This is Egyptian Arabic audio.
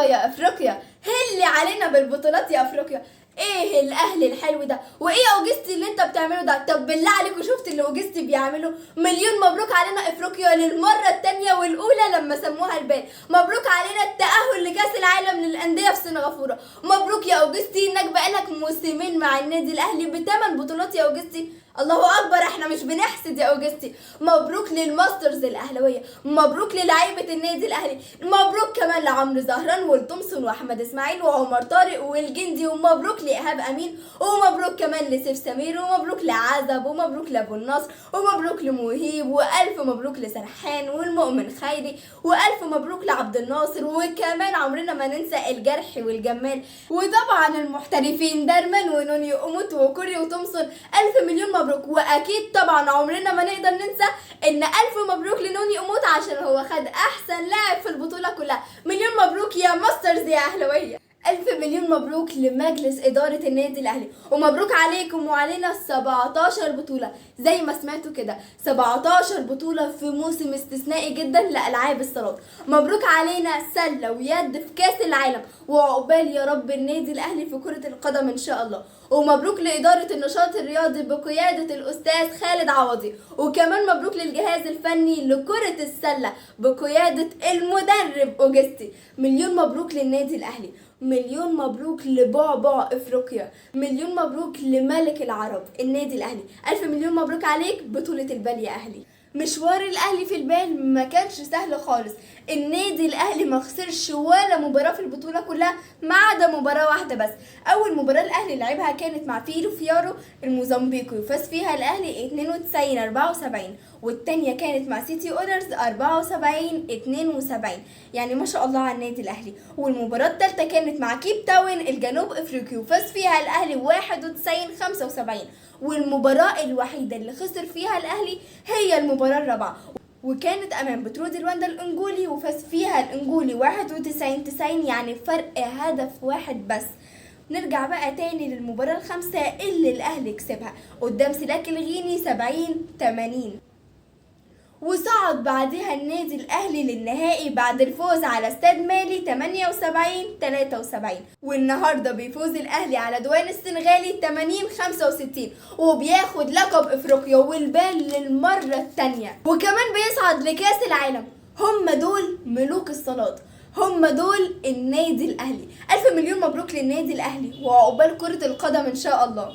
ايوه يا افريقيا، هلي علينا بالبطولات يا افريقيا. ايه الاهلي الحلو ده؟ وايه يا اوجستي اللي انت بتعمله ده؟ طب بالله عليكم شفت اللي اوجستي بيعمله؟ مليون مبروك علينا افريقيا للمرة الثانية والاولى لما سموها البال. مبروك علينا التاهل لكاس العالم للاندية في سنغافوره. مبروك يا اوجستي انك بقالك موسمين مع النادي الاهلي ب8 بطولات يا اوجستي. الله اكبر، احنا مش بنحسد يا اوجستي. مبروك للماسترز الاهلاويه، مبروك للعيبة النادي الاهلي، مبروك كمان لعمرو زهران والتومسون واحمد اسماعيل وعمر طارق والجندي، ومبروك لايهاب امين، ومبروك كمان لسيف سمير، ومبروك لعزب، ومبروك لابو النصر، ومبروك لمهيب، والف مبروك لسرحان والمؤمن خيري، والف مبروك لعبد الناصر، وكمان عمرنا ما ننسى الجرح والجمال، وطبعا المحترفين درمان ونوني وأموت وكوري وتومسون. الف مليون مبروك. واكيد طبعا عمرنا ما نقدر ننسى ان الف مبروك لنوني اموت عشان هو خد احسن لاعب في البطولة كلها. مليون مبروك يا ماسترز يا اهلاويه. الف مليون مبروك لمجلس ادارة النادي الاهلي، ومبروك عليكم وعلينا 17 بطوله زي ما سمعتوا كده، 17 بطوله في موسم استثنائي جدا لالعاب الصالات. مبروك علينا سله ويد في كاس العالم، وعقبال يا رب النادي الاهلي في كره القدم ان شاء الله. ومبروك لادارة النشاط الرياضي بقيادة الاستاذ خالد عوضي، وكمان مبروك للجهاز الفني لكرة السلة بقيادة المدرب اوجستي. مليون مبروك للنادي الاهلي، مليون مبروك لبعبع افريقيا، مليون مبروك لملك العرب النادي الاهلي. الف مليون مبروك عليك بطوله البال يا اهلي. مشوار الاهلي في البال ما كانش سهل خالص. النادي الاهلي ما خسرش ولا مباراة في البطولة كلها ما عدا مباراة واحدة بس. اول مباراة الاهلي لعبها كانت مع فيرو فيارو الموزمبيقي وفاز فيها الاهلي 92-74، والتانية كانت مع سيتي اونرز 74-72، يعني ما شاء الله على النادي الاهلي. والمباراة الثالثة كانت مع كيب تاون الجنوب افريقي وفاز فيها الاهلي 91-75. والمباراة الوحيدة اللي خسر فيها الاهلي هي المباراة الرابعة، وكانت امام بترودي رواندا الانجولي وفاز فيها الانجولي 91-90، يعني فرق هدف واحد بس. نرجع بقى تاني للمباراة الخامسة اللي الاهلي كسبها قدام سلاك الغيني 70-80، وصعد بعدها النادي الاهلي للنهائي بعد الفوز على استاد مالي 78-73. والنهارده بيفوز الاهلي على دوان السنغالي 80-65 وبياخد لقب افريقيا والبال للمرة الثانية، وكمان بيصعد لكاس العالم. هم دول ملوك الصالات، هم دول النادي الاهلي. الف مليون مبروك للنادي الاهلي وعقبال كرة القدم ان شاء الله.